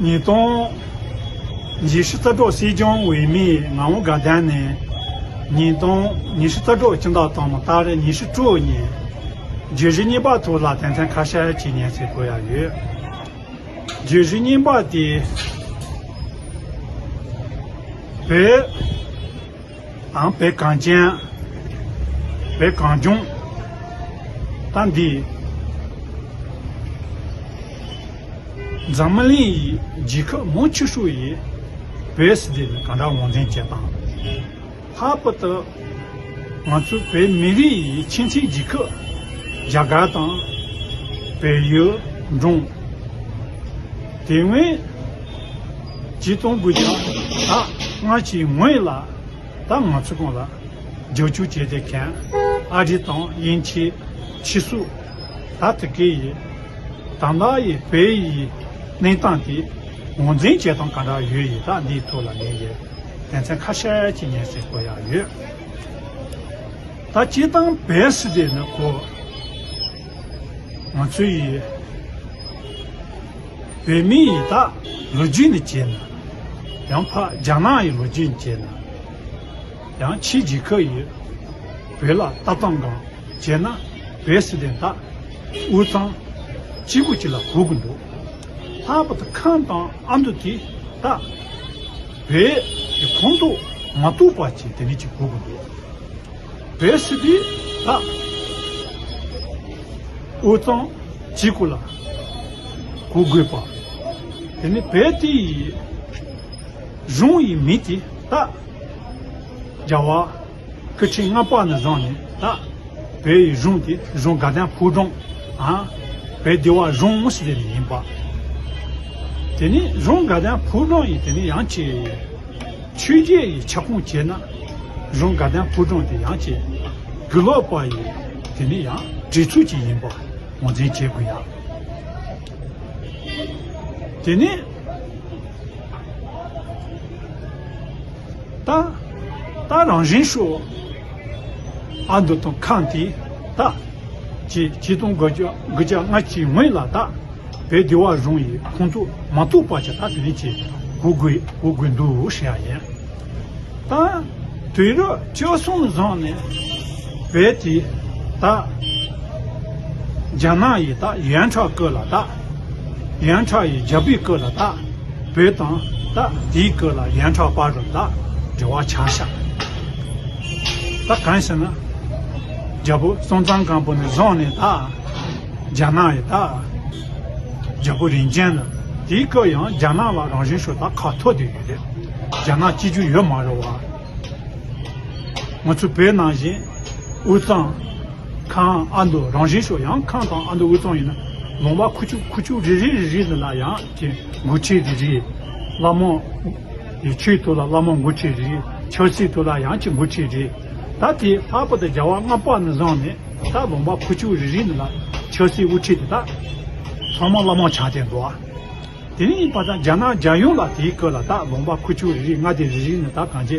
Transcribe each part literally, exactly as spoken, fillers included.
ཉིས་སྟོང་ཉི་ཤུ་རྩ་དྲུག་སྲིད་སྐྱོང་འོས་མིའི་ངག་དབང་དགའ་ལྡན་ནས། ཉིས་སྟོང་ཉི་ཤུ་རྩ་དྲུག་སྤྱི་ཟླ་དང་པོ་ཏ་རིག་ཉི་ཤུ་དྲུག་ཉིན་བརྗོད་གཞི་གཉིས་པ་ཐོག་ལ་དོན་ཚན་ཁ་ཤས་ཅིག་སྙན་སེང་ཞུ་ཡ་ཡོད། བརྗོད་གཞི་གཉིས་པ་དེ། བོད། དང་བོད་གངས་ཅན། བོད་གངས་ལྗོངས། ད་འདི། འཛམ་གླིང་ཡི་རྒྱལ་ཁབ་མང་ཆེ་ཤོས་ཡིས་བོད་ཟེར་དེ་ནི་གང་འདྲ་ངོས་འཛིན་བྱེད་སྟངས། ལྷག་པར་དུ་ང་ཚོ་བོད་མི་རིགས་ཡི་ཁྱིམ་མཚེས་རྒྱལ་ཁབ་རྒྱ་གར་དང་བལ་ཡུལ་འབྲོང་། དེ་སྔོན་ཆིག་སྟོང་དགུ་བརྒྱ་ལྔ་བཅུ་ང་གཅིག་སྔོན་ལ། ད་ང་ཚོ་གང་ལ་རྒྱབ་སྐྱོར་བྱས་ཏེ་མཁན་ཨ་རི་དང་དབྱིན་ཇི་ཕྱི་སོག་ད་དེ་གའི་ཡི་ད་ལྟ་ཡི་བོད་ཡི་གནས་སྟངས་དེ་ངོས་འཛིན་བྱེད་སྟངས་ག་འདྲ་ཡོད་ཡིན། ད་འདིའི་ཐོག་ལ་ངས་ཡི་དོན་ཚན་ཁ་ཤས་ཅིག་སྙན་སེང་ཞུ་ཡག་ཡོད། ད་སྤྱིར་བཏང་བོད་ཟེར་དེ་ནི་གོ་ང་ཚོ་ཡི་བོད་མི་ཡི་ད་ལོ་རྒྱུས་ནས་བྱས་ན། ཡང་ཕ་རྒྱ་ནག་ཡི་ལོ་རྒྱུས་ནས་བྱས་ན། ཡང་ཕྱིའི་རྒྱལ་ཁབ་ཡི་བོད་ལ་ལྟ་སྟངས་སྒང་བྱས་ན། བོད་ཟེར་དེ་ད་དབུས་གཙང་གཅིག་པུ་གཅིག་ལ་གོ་གི་འདུག་ལྷག་པར་དུ་ཁམས་དང་ཨ་མདོ་དེ་ད་བོད་ཀྱི་ཁོངས་གཏོགས་མ་གཏོགས་པ་ཅིག་དེ་ནས་ཅིག་གོ་གི་འདུག་བོད་ཟེར་དུས་ད་དབུས་གཙང་གཅིག་པུ་ལ་གོ་དགོས་པ། དེ་ནི་བོད་དེ་ཡི་གཞུང་ཡི་མིང་དེ་ད་རྒྱལ་བ་སྐུ་ཕྲེང་ལྔ་པ་ནས་བཟུང་ནས་ད་བོད་ཡི་གཞུང་དེ་གཞུང་དགའ་ལྡན་ཕོ་བྲང་ཨ་བོད་བདེ་བ་གཞུང་ཟེར་ནས་ཡིན་པ། དེ་ནི་གཞུང་དགའ་ལྡན་ཕོ་བྲང་ཡི་དེ་ནི་ཡང་ཅིག་ཆོས་བརྒྱུད་ཡི་ཁྱབ་ཁོངས་བྱས་ན་གཞུང་དགའ་ལྡན་ཕོ་བྲང་དེ་ཡང་ཅིག་དགེ་ལུགས་པ་ཡི་དེ་ནི་ཡང་གྲོས་ཚོགས་ཅིག་ཡིན་པ་ངོས་འཛིན་བྱེད་དགོས་ཡ། དེ་ནི་ད་ད་རང་བཞིན་ཤོག་ཨ་མདོ་དང་ཁམས་དེ་ད་ཅིག་ཆིག་སྟོང་དགུ་བརྒྱ་དགུ་བརྒྱ་ལྔ་བཅུའི་སྔོན་ལ་ད། བོད་བདེ་བ་གཞུང་ཡི་ཁོངས་གཏོགས་མ་གཏོགས་པ་ཅིག་ད་དེ་རིང་ཅིག་གོ་དགོས་གོ་དགོས་འདུག་ཞུ་ཡ་ཡིན། ད་དུས་རབས་བཅུ་གསུམ་བཟུང་ནས་བོད་དེ་ད་རྒྱ་ནག་ཡི་ད་ཡོན་ཁྲ་སྐོར་ལ་ད་ཡོན་ཁྲ་ཡི་རྒྱལ་པོའི་སྐོར་ལ་ད་བོད་དང་ད་དེའི་སྐོར་ལ་ཡོན་ཁྲ་བར་དུ་ད་འབྲེལ་བ་ཆགས་ཤག་ད་གང་ཟེར་ན་རྒྱལ་པོ་སྲོང་བཙན་སྒམ་པོ་ནས་བཟུང་ནས་ད། རྒྱ་ནག་ཡི་ད། རྒྱལ་པོ་རིམ་བྱོན་ལ། དེའི་སྐབས་ཡང་རྒྱ་ནག་ལ་རང་བཞིན་ཤོག་ད་ཁ་ཐོར་དུ་ཡོད་རེད། རྒྱ་ནག་གཅིག་གྱུར་ཡོད་མ་རེད་བ། ང་ཚོ་བོད་ནང་བཞིན་དབུས་གཙང་། ཁམས་ཨ་མདོ་རང་བཞིན་ཤོག་ཡང་ཁམས་དང་ཨ་མདོ་དབུས་གཙང་ཡིན་ན་ལུང་པ་ཁུག་ཀྱོག་ཁུག་ཀྱོག་རེ་རེ་རེ་རེ་ནི་ལ་ཡང་ཅིག་འགོ་ཁྲིད་རེ་རེ། བླ་མ། ཡི་ཆོས་ཐོག་ལ་བླ་མ་འགོ་ཁྲིད་རེ་རེ། ཆབ་སྲིད་ཐོག་ལ་ཡང་ཅིག་འགོ་ཁྲིད་རེ་རེ། ད་དེ་ལྷག་པར་དུ་རྒྱལ་བ་ལྔ་པ་ནས་བཟུང་ནས། ད་ལུང་པ་ཁུག་ཀྱོག་རེ་རེ་ནི་ལ་ཆབ་སྲིད་དབུ་ཁྲིད་དེ་དག་ཚང་མ་བླ་མ་ཆགས་བསྡད་འདུག་ཨ། དེ་ནས་ཡིན་པ་དང་རྒྱ་ནག་རྒྱལ་ཡོངས་ལ་དེའི་སྐོར་ལ་ད་ལུང་པ་ཁུག་ཀྱོག་རེ་རེ་མངའ་སྡེ་རེ་རེ་ནི་ད་གང་ཅི་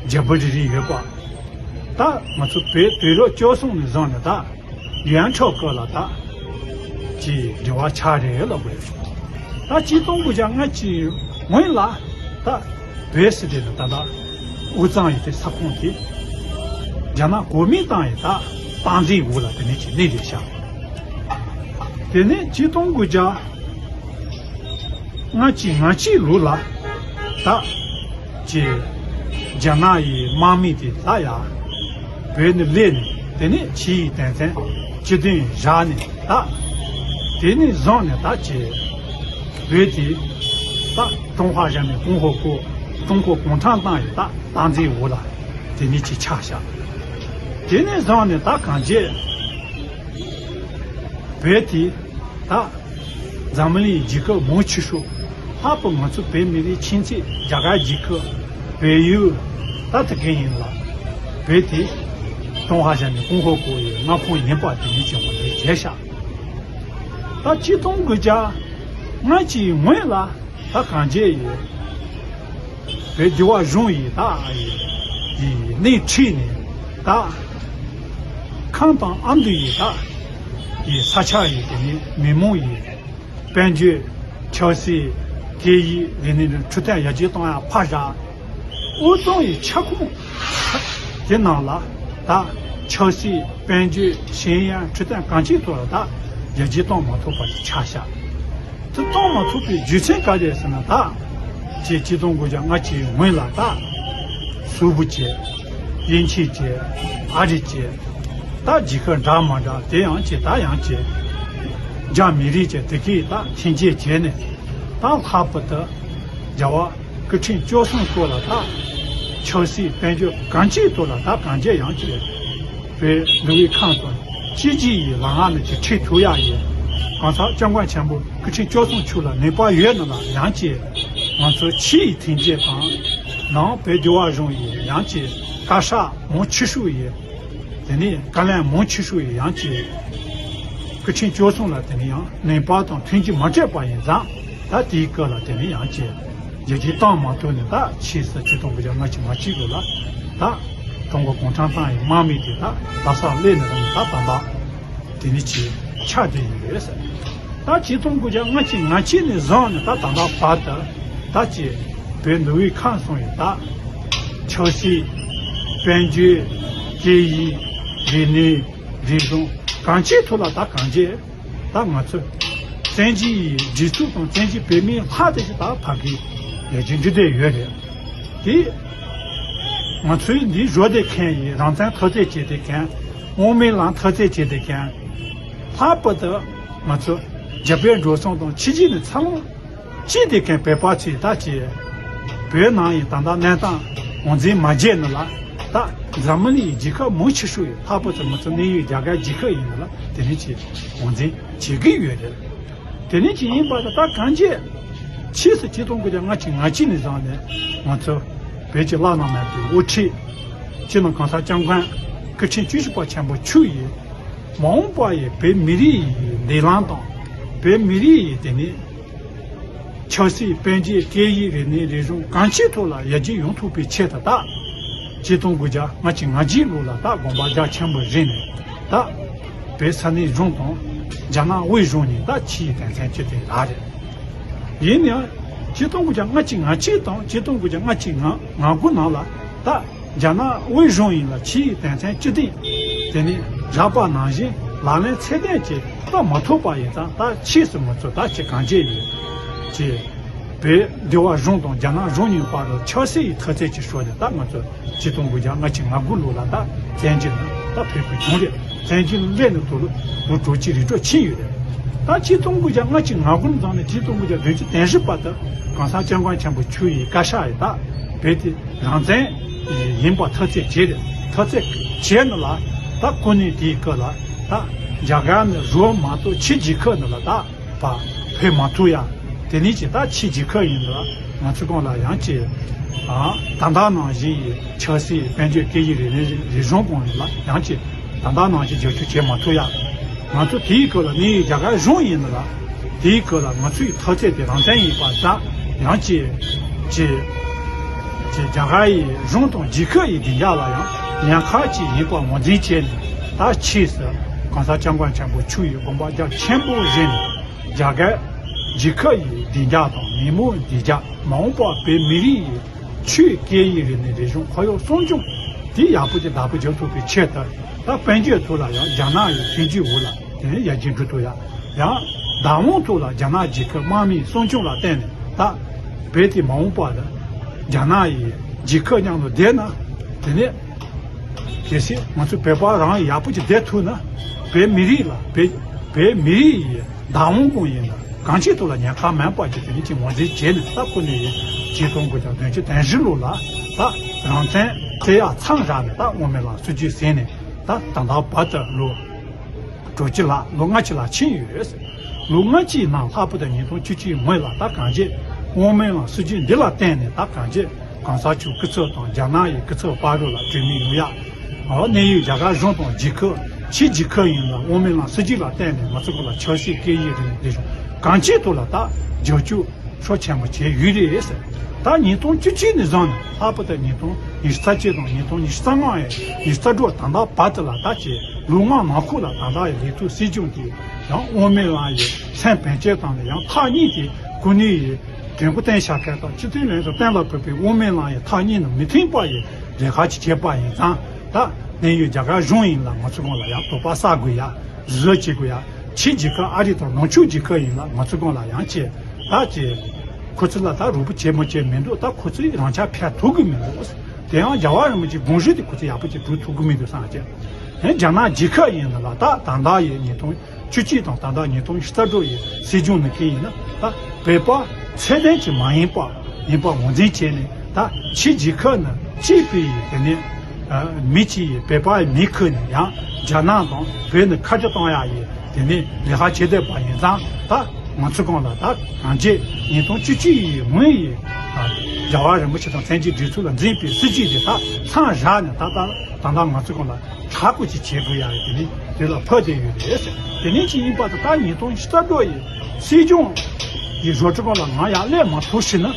རྒྱལ་པོ་རེ་རེ་ཡོད་པ། ད་ང་ཚོ་བོད་དུས་རབས་བཅུ་གསུམ་ནས་བཟུང་ནས་ད་ཡོན་ཁྲ་སྐོར་ལ་ད་ཅི་འབྲེལ་བ་ཆགས་རེད་ལབ་དགོས་རེད། ད་ཆིག་སྟོང་དགུ་བརྒྱ་ལྔ་བཅུའི་སྔོན་ལ་ད་བོད་ཟེར་དེ་ནི་ད་ད། དབུས་གཙང་ཡི་དེ་ས་ཁོངས་དེ་རྒྱ་ནག་གོ་མིན་ཏང་ཡི་ད་སྟངས་འཛིན་འོག་ལ་དེ་ནས་ཅིག་གནས་རེད་ཤག་དེ་ནས་ཆིག་སྟོང་དགུ་བརྒྱ་ལྔ་བཅུ་ང་གཅིག་ལོ་ལ་ད་ཅིག་རྒྱ་ནག་ཡི་དམག་མི་དེ་ད་ཡ་བོད་ནས་སླེབས་ནས་དེ་ནས་ཕྱི་ཡི་དོན་ཚན་སྤྱི་དོན་བཞག་ནས་ད་དེ་ནས་བཟུང་ནས་ད་ཅིག་བོད་དེ་ད་ཀྲུང་ཧྭ་རྒྱ་མི་གུང་ཧོ་ཀོ་ཀྲུང་གོ་གུང་ཁྲན་ཏང་ཡི་ད་སྟངས་འཛིན་འོག་ལ་དེ་ནས་ཅིག་ཆགས་ཤག་དེ་ནས་བཟུང་ནས་ད་གང་བྱས་བོད་དེ་ད་འཛམ་གླིང་རྒྱལ་ཁབ་མང་ཆེ་ཤོས་ལྷག་པར་ང་ཚོ་བོད་མི་རིགས་ཁྱིམ་མཚེས་རྒྱ་གར་རྒྱལ་ཁབ་བལ་ཡུལ་ད་དེ་ག་ཡིན་ལ་བོད་དེ་ཀྲུང་ཧྭ་རྒྱ་མི་གུང་ཧོ་ཀོ་ཡི་མངའ་ཁོངས་ཡིན་པ་དེ་ནས་ཅིག་ངོས་འཛིན་བྱས་ཤག་ད་ཆིག་སྟོང་དགུ་བརྒྱ་ལྔ་བཅུའི་སྔོན་ལ་ད་གང་བྱས་ཡོད། བོད་བདེ་བ་གཞུང་ཡི་ད་ཡི་སྣེ་ཁྲིད་ནས་ད་ཁམས་དང་ཨ་མདོ་ཡི་ད་ཡི་ས་ཆ་ཡི་དེ་ནི་མི་མང་ཡི་དཔལ་འབྱོར་ཆབ་སྲིད་ སྐད་ཡིག་རིག་གནས་འཕྲོད་བསྟེན་ཡར་རྒྱས་གཏོང་ཡ་ཕར་བཞག་དབུས་གཙང་ཡི་ཁྱབ་ཁོངས་དེ་ནང་ལ་ད་ཆབ་སྲིད་དཔལ་འབྱོར་ཤེས་ཡོན་འཕྲོད་བསྟེན་གང་ཅིའི་ཐོག་ལ་ད་ཡར་རྒྱས་གཏོང་མ་ཐུབ་པ་ཞིག་ཆགས་ཤག་དེ་གཏོང་མ་ཐུབ་པའི་རྒྱུ་མཚན་ག་རེ་རེད་ཟེར་ན། ད་ཅེས་ཆིག་སྟོང་དགུ་བརྒྱ་ལྔ་བཅུའི་སྔོན་ལ་ད་སུ་བུ་ཅེས་དབྱིན་ཇི་ཅེས་ཨ་རི་ཅེས་ད་རྒྱལ་ཁབ་འདྲ་མ་འདྲ་དེ་ཡང་ཅེས་ད་ཡང་ཅེས་རྒྱ་མི་རིགས་ཅེས་དེ་གའི་ད་ཐེན་ཅེས་བྱས་ནས། ད་ལྷག་པར་དུ་རྒྱལ་བ་སྐུ་ཕྲེང་བཅུ་གསུམ་སྐོར་ལ་ད་ཆབ་སྲིད་དཔལ་འབྱོར་གང་ཅིའི་ཐོག་ལ་ད་གང་ཅི་ཡང་ཅིག་བོད་འདུལ་བའི་ཁམས་སུ་གཅིག་སྒྲིལ་ཡི་ལམ་ལྔ་ནི་ཅིག་ཁྲིད་ཐུབ་ཡ་ཡི་གང་ཟག་སྐྱབས་མགོན་ཆེན་པོ་སྐུ་ཕྲེང་བཅུ་གསུམ་མཆོག་ལ་ནུས་པ་ཡོད་ན་ལ་ཡང་ཅིག་ང་ཚོ་ཕྱི་ཡི་ཐེན་ཅེས་དང་ནང་བོད་འདུལ་བ་གཞུང་ཡི་ཡང་ཅིག་བཀའ་ཤག་མང་ཆེ་ཤོས་ཡི། དེ་ནས་བཀའ་བློན་མང་ཆེ་ཤོས་ཡང་ཅིག་སྐུ་ཕྲེང་བཅུ་གསུམ་ལ་དེ་ནས་ཡང་ནུས་པ་དང་མཐུན་རྐྱེན་མ་སྤྲད་པ་ཡིན་ཙང་། ད་དེའི་སྐབས་ལ་དེ་ནས་ཡང་ཅིག་རྒྱལ་སྤྱིའི་ཏང་མ་ཐུག་ནས་ད་ཕྱིས་སུ་ཆིག་སྟོང་དགུ་བརྒྱ་ལྔ་བཅུ་ང་གཅིག་ལོ་ལ་ད་ཀྲུང་གོ་གུང་ཁྲན་ཏང་ཡི་དམག་མི་དེ་ད་རྡ་སར་སླེབས་ནས་རང་ད་ད་ད་དེ་ནས་ཅིག་ཆགས་བསྡད་ཡོད་རེད་ཟེར། ད་ཆིག་སྟོང་དགུ་བརྒྱ་ལྔ་བཅུ་ང་གཅིག་ནས་བཟུང་ནས་ད་ད་ལྟ་བར་དུ་ད་ཅིག་བོད་འདུལ་བའི་ཁམས་གསུམ་ཡི་ད་ཆབ་སྲིད་དཔལ་འབྱོར་སྐད་ཡིག་རིག་གནས་རིག་གཞུང་གང་ཅིའི་ཐོག་ལ་ད་གང་ཅི་ད་ང་ཚོ་བཙན་བྱོལ་ཡི་སྒྲིག་འཛུགས་དང་བཙན་བྱོལ་བོད་མིའི་ལྷག་དེ་ཅིག་ད་ཕ་གི་ཡར་རྒྱས་འགྲོ་བསྡད་ཡོད་རེད། དེ་ང་ཚོའི་འདི་བཞུགས་བསྡད་མཁན་ཡི་རང་བཙན་འཐབ་རྩོད་བྱེད་བསྡད་མཁན། དབུ་མའི་ལམ་འཐབ་རྩོད་བྱེད་བསྡད་མཁན། ལྷག་པར་དུ་ང་ཚོ་རྒྱ་བལ་འབྲུག་གསུམ་དང་ཕྱི་རྒྱལ་ནས་འཚར་ལོངས་སྐྱེས་བསྡད་མཁན་བོད་པ་ཚོས་ད་ཅིག་བོད་ནང་ཡི་ད་ལྟ་གནས་སྟངས་ངོས་འཛིན་མ་བྱས་ནི་ལ་ད་འཛམ་གླིང་ཡི་རྒྱལ་ཁབ་མང་ཆེ་ཤོས་ཡི་ལྷག་པར་དུ་ང་ཚོ་གནས་ཡུལ་རྒྱ་གར་རྒྱལ་ཁབ་ཡིན་ནི་ལ་དེ་རིང་ཅིག་ངོས་འཛིན་བྱེད་ཀྱི་ཡོད་རེད། དེ་ནས་ཅི་ཡིན་པ་དང་ད་གང་ཅི། ཕྱིས་སུ་ཆིག་སྟོང་དགུ་བརྒྱ་ལྔ་བཅུ་ང་གཅིག་ནས་བཟུང་ནས་ང་ཚོ་བོད་ཀྱི་བླ་ན་མེད་པའི་དབུ་ཁྲིད་སྤྱི་ནོར་གོང་ས་སྐྱབས་མགོན་སྐུ་ཕྲེང་བཅུ་བཞི་པ་ཆེན་པོ་མཆོག་ཡིས་མ་འོངས་པ་ཡི་བོད་མི་རིགས་ཡི་བདེ་ལམ་དང་བོད་མི་རིགས་ཡི་དེ་ནས་ཆབ་སྲིད་དཔལ་འབྱོར་སྐད་ཡིག་རིག་གནས་རིག་གཞུང་གང་ཅིའི་ཐོག་ལ་ཡར་རྒྱས་ཡོང་ཐུབ་པའི་ཆེད་དུ་ད་ཆིག་སྟོང་དགུ་བརྒྱ་ལྔ་བཅུ་ང་གཅིག་ལོ་ལ་ད་དགོངས་པ་རྒྱ་ཆེན་པོ་བཞེས་ནས་ད་བོད་ས་གནས་གཞུང་དང་རྒྱ་ནག་དབུས་གཞུང་གཉིས་ད་ཕྱིའི་དོན་ཚན་སྤྱི་དེ་རག་རེད། ཡིན་ཡང་ཆིག་སྟོང་དགུ་བརྒྱ་ལྔ་བཅུ་ང་གཅིག་དང་ཆིག་སྟོང་དགུ་བརྒྱ་ལྔ་བཅུ་ང་དགུ་ནང་ལ་ད་རྒྱ་ནག་དབུས་གཞུང་ཡིན་ལ་ཕྱིའི་དོན་ཚན་སྤྱི་དེ་དེ་ནི་རག་པ་ནང་བཞིན་ལག་ལེན་ཚད་ལྡན་གྱི་ད་མ་ཐུབ་པ་ཡིན་ཙང་ད་ཕྱིས་སུ་ང་ཚོ་ད་ཅི་གང་བྱས་ཡོད་ཅེས། བོད་འདུལ་བ་གཞུང་དང་རྒྱ་ནག་གཞུང་གཉིས་བར་དུ་ཆབ་སྲིད་ཀྱི་ཐག་བཅད་ཀྱི་ཞོར་ནས་ད་ང་ཚོ་ཆིག་སྟོང་དགུ་བརྒྱ་ལྔ་བཅུ་ང་དགུ་ལོ་ལ་ད་བཙན་བྱོལ་ནང་ད་ཕེབས་དགོས་བྱུང་རེད། བཙན་བྱོལ་སླེབས་ནས་དུ་ལོ་ལོ་དྲུག་ཅུ་རེ་དྲུག་ཕྱིན་ཡོད་རེད། ད་ཆིག་སྟོང་དགུ་བརྒྱ་ལྔ་བཅུ་ང་དགུ་ནས་བཟུང་ནས་ཆིག་སྟོང་དགུ་བརྒྱ་བདུན་ཅུ་དོན་བཞི་བར་དུ་གོང་ས་སྐྱབས་མགོན་ཆེན་པོ་མཆོག་ཡི་བཀའ་ཤག་ཡིས་ད་བོད་དེ་རང་བཙན་ཡིན་པ་ཐག་བཅད་བྱས་རེད། ཐག་བཅད་བྱས་ནས་ལ་ད་ཀུན་ནས་དེའི་སྐབས་ལ་ད་རྒྱ་གར་ནས་རུ་མ་གཏོགས་ཕྱི་རྒྱལ་ཁབ་ནང་ལ་ད་བ་བོད་མ་ཐུག་ཡ། དེ་ནས་ཅི་ད་ཕྱི་རྒྱལ་ཁབ་ཡིན་ལ་ང་ཚོ་གང་ལ་ཡང་ཅི། ཨ་ད་ལྟ་ནང་བཞིན་ཡི་ཆབ་སྲིད་དཔལ་འབྱོར་སྐད་ཡིག་རིག་གནས་རིག་གཞུང་གང་ཡིན་ལ་ཡང་ཅི་ད་ལྟ་ནང་བཞིན་རྒྱབ་སྐྱོར་བྱེད་མ་ཐུབ་ཡ། ང་ཚོ་དེའི་སྐབས་ལ་གནས་ཡུལ་རྒྱ་གར་གཞུང་ཡིན་ལ་དེའི་སྐབས་ལ་ང་ཚོའི་ཐག་བཅད་དེ་རང་བཙན་ཡིན་པ་ད་ཡང་ཅི་ཅི་ཅི་རྒྱ་གར་ཡི་གཞུང་དང་རྒྱལ་ཁབ་ཡི་བདེ་འཇགས་ལ་ཡང་ཉེན་ཁ་ཅིག་ཡིན་པ་ངོས་འཛིན་བྱས་ནས་ད་ཕྱིས་སུ་གོང་ས་སྐྱབས་མགོན་ཆེན་པོ་མཆོག་ཡི་དགོངས་པ་རྒྱ་ཆེན་པོ་བཞེས་ནས། རྒྱ་གར་རྒྱལ་ཁབ་ཡི་བདེ་འཇགས་དང་མི་མང་བདེ་འཇགས། མ་འོངས་པར་བོད་མི་རིགས་ཡི་ཆོས་སྐད་ཡིག་རིག་གནས་རིག་གཞུང་ཁོར་ཡུག་སྲུང་སྐྱོང་དེ་ཡག་པོ་ཅིག་བདག་པོ་རྒྱག་ཐུབ་པའི་ཆེད་དུ་ད་དཔལ་འབྱོར་ཐོག་ལ་ཡང་རྒྱ་ནག་ཡི་མཐུན་འགྱུར་འོག་ལ་དེ་ནས་ཡར་རྒྱས་འགྲོ་ཐུབ་ཡ། ཡང་བདག་དབང་ཐོག་ལ་རྒྱ་ནག་རྒྱལ་ཁབ་དམག་མིའི་སྲུང་སྐྱོང་ལ་བརྟེན་ནས་ད་བོད་དེ་མ་འོངས་པར་རྒྱ་ནག་ཡི་རྒྱལ་ཁབ་མཉམ་དུ་བསྡད་ན་དེ་ནས། གལ་སྲིད་ང་ཚོ་བོད་པ་རང་ཡག་པོ་ཅིག་བསྡད་ཐུབ་ན། བོད་མི་རིགས་ལ་བོད་བོད་མི་རིགས་ཡི་བདག་དབང་གང་ཡིན་ན་གང་ཅིའི་ཐོག་ལ་ཉེན་ཁ་མེད་པ་ཅིག་དེ་རིང་ཅིག་ངོས་འཛིན་བྱས་ནས་ད་ཁོ་ནས་ཡིན་ཆིག་སྟོང་དགུ་བརྒྱ་བདུན་ཅུ་དོན་བཞི་ལོ་ལ་ད་རང་བཙན་དེ་ཡར་མཚམས་བཞག་ནས་ད་དབུ་མའི་ལམ་སྲིད་བྱུས་ཟིན་ནས་ད་ད་ལྟ་བར་དུ་ལོ་དྲུག་ཅུ་ལ་ལོ་ལྔ་བཅུ་ལ་ཕྱིན་ཡོད། ལོ་ལྔ་བཅུའི་ནང་ལྷག་པར་དུ་ཉིས་སྟོང་བཅུ་གཅིག་སྔོན་ལ་ད་གང་ཅི་དབུ་མའི་ལམ་སྲིད་བྱུས་འདི་ལ་བརྟེན་ནས་ད་གང་ཅི་གོང་ས་མཆོག་སྐུ་ཚབ་དང་རྒྱ་ནག་ཡི་སྐུ་ཚབ་བར་དུ་ལ་གྲོས་མོལ་ཡོང་ཡ། ཨོ་གནས་ཡུལ་རྒྱ་གར་གཞུང་དང་རྒྱལ་ཁབ་ཕྱི་རྒྱལ་ཁབ་ཡིན་ལ་དབུ་མའི་ལམ་སྲིད་བྱུས་ལ་བརྟེན་ནས་ང་ཚོ་གོ་ལ་ཆབ་སྲིད་སྐད་ཡིག་རིག་གནས་རིག་གཞུང་གང་ཅིའི་ཐོག་ལ་ད་རྒྱབ་སྐྱོར་ཤུགས་ཆེན་པོ་བྱས་ཡོད་རེད་ཟེར། ད་ཉིས་སྟོང་བཅུ་གཅིག་ནས་བཟུང་ནས་ལྷག་པར་དུ་ཉིས་སྟོང་ཉི་ཤུ་རྩ་གཅིག་དང་ཉིས་སྟོང་ཉི་ཤུ་རྩ་ལྔ་ཡི་ཉི་ཤུ་རྩ་དྲུག་ད་ལྟ་བར་དུ་ལ་ད་ཅེས་ལོ་ལྔ་ནང་ཁུལ་ལ་ད་ལྟ་ཡི་ལས་ཐོག་སྲིད་སྐྱོང་དེ་ཡང་དབུ་མའི་ལམ་ཡི་སེམས་བེད་སྤྱོད་བཏང་ནས་ཡང་ཐག་ཉེ་དེ་ཀུན་ནས་ཡི་ དྲན་སྐུལ་བསྟན་བཞག་མཁན་དང་སྤྱི་མཐུན་ལྷན་ཚོགས་གཏན་ལ་ཕབ་པའི་དབུ་མའི་ལམ་ཡི་ཐག་ཉེ་ནས་མི་མཐུན་པ་ཡི་ལས་ཀ་ཅིག་བྱས་པ་ཡིན་ཙང་། ད་གནད་ཡོད་རྒྱ་གར་གཞུང་ཡིན་ལ་ང་ཚོ་སྒང་ལ་ཡང་དོགས་པ་ཟ་དགོས་ཡ། བཟོ་བྱེད་དགོས་ཡ། ཕྱི་རྒྱལ་ཁབ་ཨ་རི་དང་ནུབ་ཕྱོགས་རྒྱལ་ཁབ་ཡིན་ལ་ང་ཚོ་སྒང་ལ་ཡང་བྱས། ད་བྱས། ཁོ་ཚོ་ལ་ད་རོགས་པ་བྱེད་མ་བྱེད་མི་འདུག་ད་ཁོ་ཚོས་རང་ཆ་འཕེལ་ཐུབ་གི་མི་འདུག་དེ་ཡང་རྒྱལ་བ་རིན་པོ་ཆེའི་དགོངས་གཞི་དེ་ཁོ་ཚོས་ཡག་པོ་ཅིག་སྒྲུབ་ཐུབ་གི་མི་འདུག་བསམ་བྱས། ཨེ་རྒྱ་ནག་རྒྱལ་ཁབ་ཡིན་ན་ལ་ད་ད་ལྟ་ཡི་ཉིས་སྟོང་བཅུ་གཅིག་དང་ད་ལྟ་ཉིས་སྟོང་ཉི་ཤུ་རྩ་དྲུག་ཡི་སྲིད་སྐྱོང་ནང་ཁུལ་ཡིན་ན་ད་བོད་པ་ཚད་ལྡན་གྱི་མ་ཡིན་པ་ཡིན་པ་ངོས་འཛིན་བྱས་ནས། ད་ཕྱི་རྒྱལ་ཁབ་ནས་གཅིག་པའི་ཡི་དེ་ནས་ཨ་མི་གཅིག་ཡི་བོད་པ་ཡི་མི་ཁུར་ནས་ཡང་རྒྱ་ནག་དང་བོད་ནས་ཁ་རྒྱ་གཏོང་ཡ་ཡི་དེ་ནས་ལས་ཀ་བྱེད་བསྡད་པ་ཡིན་ཙང་། ད་ང་ཚོ་སྒང་ལ་ད་གང་བྱས་ཉིས་སྟོང་བཅུ་གཅིག་ཡི་སྔོན་ཡི་ཨ་རྒྱལ་བ་རིན་པོ་ཆེ་དང་བཙན་གྱིས་སྒྲིག་འཛུགས་ལ་འཛིན་པའི་སྲིད་བྱུས་དེ་ད་མཚམས་བཞག་ནས་ད་ད་ད་ལྟ་ང་ཚོ་སྒང་ལ་གྲ་སྒོ་ཅིག་བྱེད་དགོས་ཡ་ཡི་དེ་ནས་དེ་ལ་ཕོག་བསྡད་ཡོད་རེད། དེ་ནས་ཅི་ཡིན་པ་དང་ད་ཉིས་སྟོང་ཉི་ཤུ་རྩ་དྲུག་ཡི་སྲིད་སྐྱོང་ཡི་བཟོ་སྐྲུན་སྒང་ལ་ང་ཡར་སླེབས་མ་ཐུབ་ཕྱིན་ན།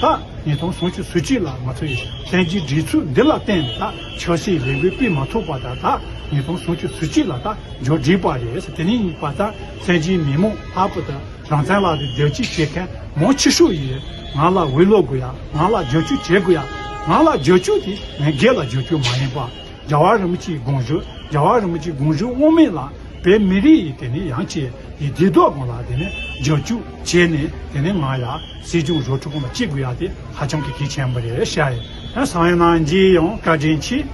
ད་ཉིས་སྟོང་སུམ་ཅུ་སོ་གཅིག་ལ་ང་ཚོ་ཡི་བཙན་གྱིས་སྒྲིག་འཛུགས་འདི་ལ་བརྟེན་ནས་ད་ཆབ་སྲིད་ལས་འགུལ་སྤེལ་མ་ཐུབ་པ་དང་། ད་ཉིས་སྟོང་སུམ་ཅུ་སོ་གཅིག་ལ་ད་འཇོག་སྒྲིག་པ་རེད། དེ་ནས་ཡིན་པ་ད་བཙན་གྱིས་མི་མང་ལྷག་པར་དུ་རང་བཙན་ལ་རྒྱབ་སྐྱོར་བྱེད་མཁན་མང་ཆེ་ཤོས་ཡིས་ང་ལ་འོས་བླུག་དགོས་ཡ། ང་ལ་རྒྱབ་སྐྱོར་བྱེད་དགོས་ཡ། ང་ལ་རྒྱབ་སྐྱོར་དེ་ངས་སྒེར་ལ་རྒྱབ་སྐྱོར་མ་ཡིན་པ། རྒྱལ་བ་རིན་པོ་ཆེའི་དགོངས་ཞུ། རྒྱལ་བ་རིན་པོ་ཆེའི་དགོངས་ཞུ་དབུ་མའི་ལམ་བོད་མི་རིགས་ཡི་དེ་ནས་ཡང་ཅིག་ཡི་བདེ་སྡུག་སྒང་ལ་དེ་ནས་རྒྱབ་སྐྱོར་བྱས་ནས། དེ་ནས་ང་ཡ་སྲིད་སྐྱོང་བཟོ་སྐྲུན་ཁང་ལ་བསྐྱེད་དགོས་ཡ་དེ་ཧ་ཅང་གི་གལ་ཆེན་པོ་རེད་ཤག་ཡ། ཡང་སང་ཡ་ནང་རྗེས་ཡང་བཀའ་དྲིན་ཆེ།